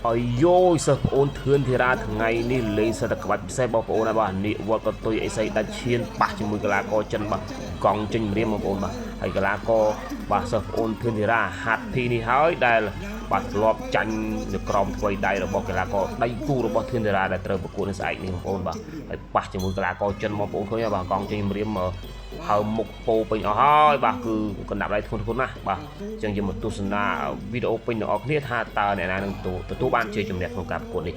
អាយយសិស្សប្អូនធឿនធីរាថ្ងៃនេះលេងសិតតែក្បាច់ពិសេសបងប្អូនណាបាទនេះវត្តកតុយអីសីដាច់ឈៀនប៉ះជាមួយកីឡាករចិនបាទកង់ចេញម្រាមបងប្អូនបាទហើយកីឡាករបាទសិស្សប្អូនធឿនធីរាហាត់ធីនេះហើយដែលបាទធ្លាប់ចាញ់នៅក្រោមថ្វីដៃរបស់កីឡាករដៃគូរបស់ធឿនធីរាដែលត្រូវប្រកួតនៅស្អែកនេះបងប្អូនបាទហើយប៉ះជាមួយកីឡាករចិនបងប្អូនឃើញបាទកង់ចេញម្រាមហើមមុខពោពេញអស់ហើយបាទគឺកណ្ដាប់ដៃធ្ងន់ធ្ងរណាស់បាទអញ្ចឹងយើងមកទស្សនាវីដេអូពេញទាំងអស់គ្នាថាតើអ្នកណានឹងទទួលបានជ័យជំនះក្នុងការប្រកួតនេះ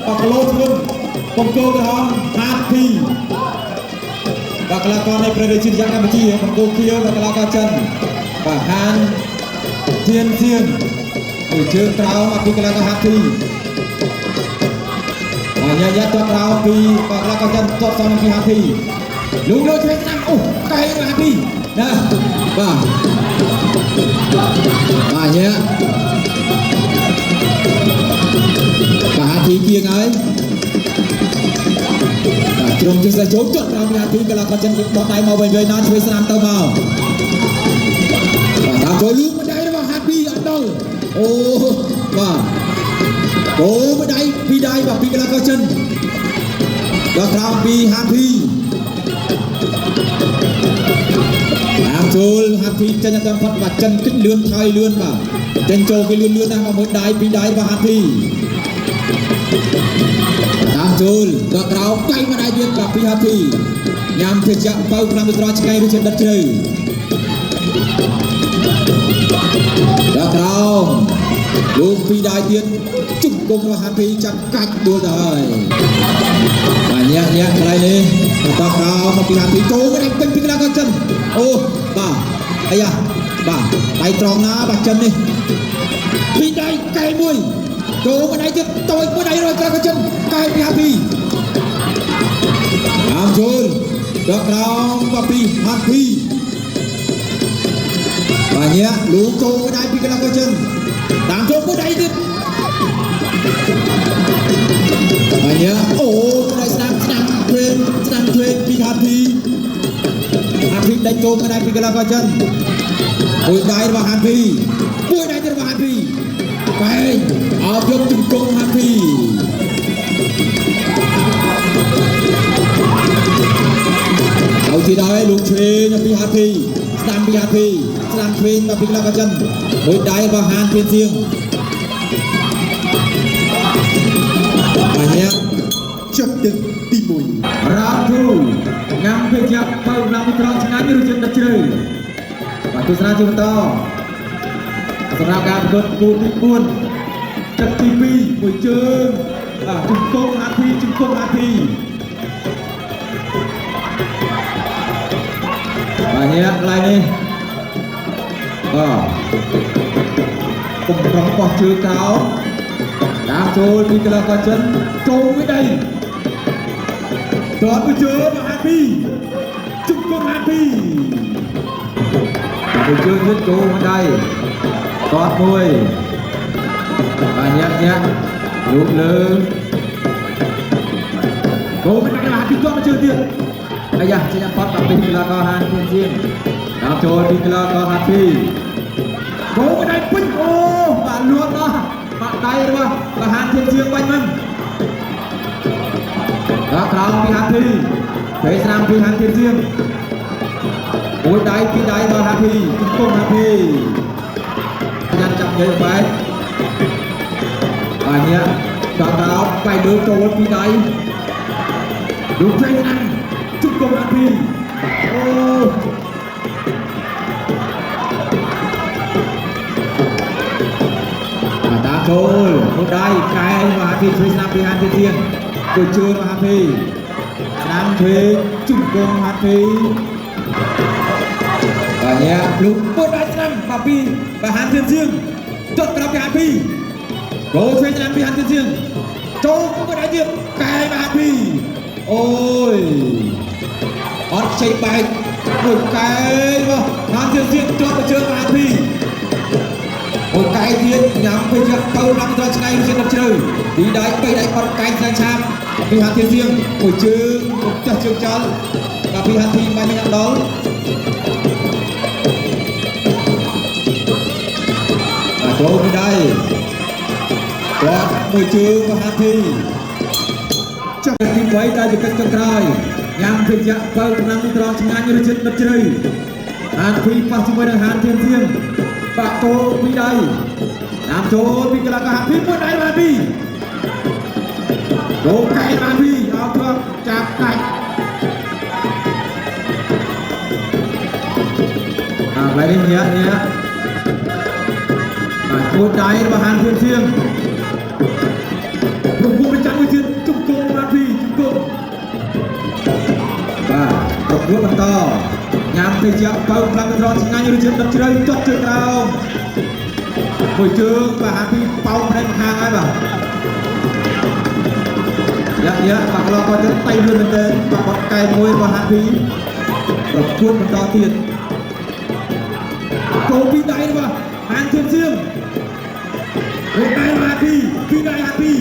បាទគីឡូធ្ងន់បង្គោលក្រហមហាទីបាទកីឡាករនៃប្រជាជាតិកម្ពុជាបង្គោលខៀវបាទកីឡាករចិនបាទហានធានសៀងមួយជើងក្រោមពីកីឡាករហាទីបាទញ៉ាយ៉ាទាត់ក្រោមពីបាទកីឡាករចិនទាត់សំពីហាទីលូលើឆ្វេងស្ដាំអូកែហាទីណាបាទបាទញ៉ាបាទហាទីគៀងហើយបាទជ្រុំជិះស្ចូលចុះក្រោមហាទីកីឡាករចិនបោះដៃមកវិញវិញណាឆ្វេងស្ដាំទៅមកបាទតាមចូលលូម្ដាយរបស់ហាទីអត់ដល់អូបាទអូម្ដាយពីរដៃបាទពីកីឡាករចិនដល់ក្រោមពីហាទីតាមចូលហាទីចេញអត់ផុតបាទចិនគិចលឿនថយលឿនបាទចេញចូលគេលឿនលឿនណាស់មកមួយដៃពីរដៃរបស់ហាទីតាមចូលដល់ក្រោមកៃម្ដាយទៀតបាទពីហាទីញ៉ាំភេសជ្ជៈបើឆ្នាំត្រឆ្កែឬជាដិតជ្រៅដល់ក្រោមលោកពីរដៃទៀតជុំគង់របស់ហាទីចាប់កាច់ដួលទៅហើយបាទញាក់ញាក់កន្លែងនេះដល់ក្រោមមកពីហាទីចូលមកពេញពីកន្លងចិនអូបាទអាយ៉ាបាទដៃត្រង់ណាបាទចិននេះពីរដៃកែមួយចូលមកដៃទៀតតូចមួយដៃរយក្រោយចិនកែពីហាទីតាមចូលដល់ក្រោមបាទពីហាទីបាទញាក់លូចូលមួយដៃពីកន្លងចិនតាមចូលមួយដៃទៀតបាទញាក់អូមួយដៃស្ដាំស្ដាំធ្វេងស្ដាំធ្វេងពីហាទីហាទីដេញចូលមួយដៃពីកន្លងចិនមួយដៃរបស់ហាទីមួយដៃទៀតរបស់ហាទីបែងអោបយកជង្គង់ហាទីเอาทีได้ลูกเชนពីហាធីស្ដាំពីហាធីស្ដាំឆ្វេងមកពីក្លឹបចិនមួយដៃរបស់ហានធានសៀងបាទញ៉ា ចាប់ទឹកទី1 រ៉ាធូញ៉ាំភេសជ្ជៈបើកម្លាំងត្រង់ឆ្ងាញ់ឬជាតិទឹកជ្រៅបាទទស្សនាជាបន្តសម្រាប់ការប្រកួតគូទី4ទឹកទី2មួយជើងបាទជង្គង់ហាធីជង្គង់ហាធីបាទញ៉ាំកន្លែងនេះបាទគុំប្រងបោះជើងក្រោមតាមចូលពីកីឡាករចិនចូលមួយដៃ ទាត់មួយជើងហាពីជង្គង់ហាពីមួយជើងទៀតចូលមួយដៃទាត់មួយបាទញាក់ញាក់លូកលើចូលមិនដាក់ហាពីទាត់មួយជើងទៀតអាយ៉ាចេញផាត់ដល់ពីកីឡាករហានធានសៀងតាមចូលពីកីឡាករហាពីចូលមួយដៃពេញអូបាទលួតអស់បាទដៃរបស់បាទហានធានសៀងបាញ់មិញដល់ក្រោមពីហាធីពេលស្រាំពីហានធានសៀងមួយដៃពីរដៃដល់ហាធីជង្គង់ហាធីយ៉ាន់ចាប់និយាយបែកបាទញាក់ដល់ក្រោមបែកលើចូលពីរដៃលោកចេញណាស់ជង្គង់ហាធីអូបាទតាមចូលមួយដៃកែហាធីជួយស្នាមពីហានធានសៀងជួយជឿនហាធីស្នាមឆ្វេងជង្គង់ហាធីបាទញាក់លោកពុតដៃស្នាមបាទពីបាទហានធានសៀងចុតក្រោមពីហាធីចូលឆ្វេងស្នាមពីហានធានសៀងចូលមួយដៃទៀតកែហាធីអូយអត់ខ្ចីបែកមួយកែរបស់ហានធានសៀងចុតទៅជើងហាធីអូកែទៀតញ៉ាំទៅជាទៅដល់ត្រង់ឆ្ងាយជាទឹកជ្រៅពីដៃបីដៃបាត់កែស្នាឆាបពីហាធានសៀងមួយជើងចាស់ជើងចោលបាទពីហាធីមិនមានដល់បាទចូលពីដៃ គាត់មួយជើងរបស់ហានធី ចាប់ ទី3ដែលជាកិច្ចចុងក្រោយញ៉ាំភេសជ្ជៈបើកម្លាំងត្រង់ឆ្ងាញ់រសជាតិដិតជ្រៅហានភីប៉ះជាមួយនឹងហានធៀនធៀងបាក់ចូលពីដៃតាមចូលពីកីឡាករហានភីមួយដៃហានភីចូលកែហានភីអោទ្រចាប់កាច់អាកន្លែងនេះញាក់ញាក់បាទមួយដៃរបស់ហានធៀនធៀងប្រគួតប្រចាំមួយទៀតជង្គង់ហានភីជង្គង់ បាទប្រកួតបន្តញ៉ាំទៅជាបើកម្លាំងត្រង់ឆ្ងាញ់ឬជាតិដិតជ្រៅចុះជើងក្រោមមួយជើងបាទហាពីប៉ោងផ្នែកម្ខាងហើយបាទយ៉ាយ៉ាបាទក្លោក៏ទៅតៃលឿនមែនទែនបាទបត់កែមួយរបស់ហាពីប្រកួតបន្តទៀតចូលពីដៃរបស់ហានធៀមសៀងរត់ដៃហាពីពីដៃហាពី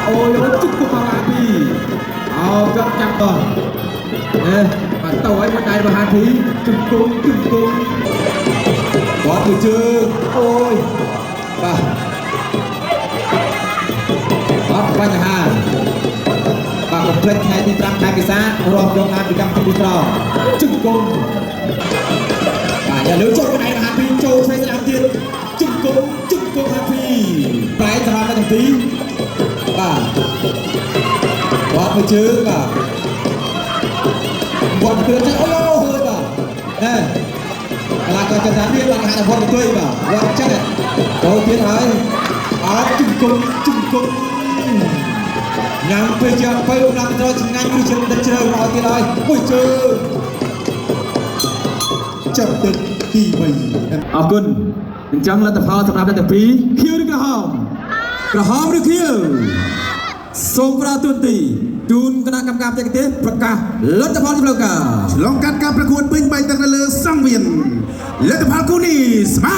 អូយអូជិះគុំមកអាពីអោចាប់ចាប់តនេះបាទទៅឲ្យមួយដៃរបស់ហាធីជង្គង់ជង្គង់គាត់ទៅជើងអូយបាទអត់បញ្ហាបាទកុំភ្លេចថ្ងៃទី5ខែមេសារស់យកអានពីកម្មវិធីត្រង់ជង្គង់បាទอย่าลืมចូលមួយដៃរបស់ហាធីចូលឆ្វេងស្ដាំទៀតជង្គង់ជង្គង់ហាធីប្រែសម្រាប់ទាំងពីរ បាទវត្តមួយជើងបាទវត្តគ្រឿងចឹងអូយអូយបាទណែកលាករចិនសានេះបានគេហៅថាវត្តអង្គុយបាទវត្តចឹងចូលទៀតហើយអត់ជង្គង់ជង្គង់ញ៉ាំពេលជាពេលណាំត្រូវឆ្ងាញ់ឬជិតដិតជ្រៅមកទៀតហើយមួយជើង ចាប់ទឹកទី3 អរគុណអញ្ចឹងលទ្ធផលសម្រាប់អ្នកទាំងពីរខៀវឬក្រហមក្រហមឬខៀវសូមផ្ដល់ទូនទីជូនគណៈកម្មការបច្ចេកទេសប្រកាសលទ្ធផលជាផ្លូវការ ឆ្លងកាត់ការប្រកួតពេញបែកទឹកនៅលើសង្វៀនលទ្ធផលគូនេះស្មើ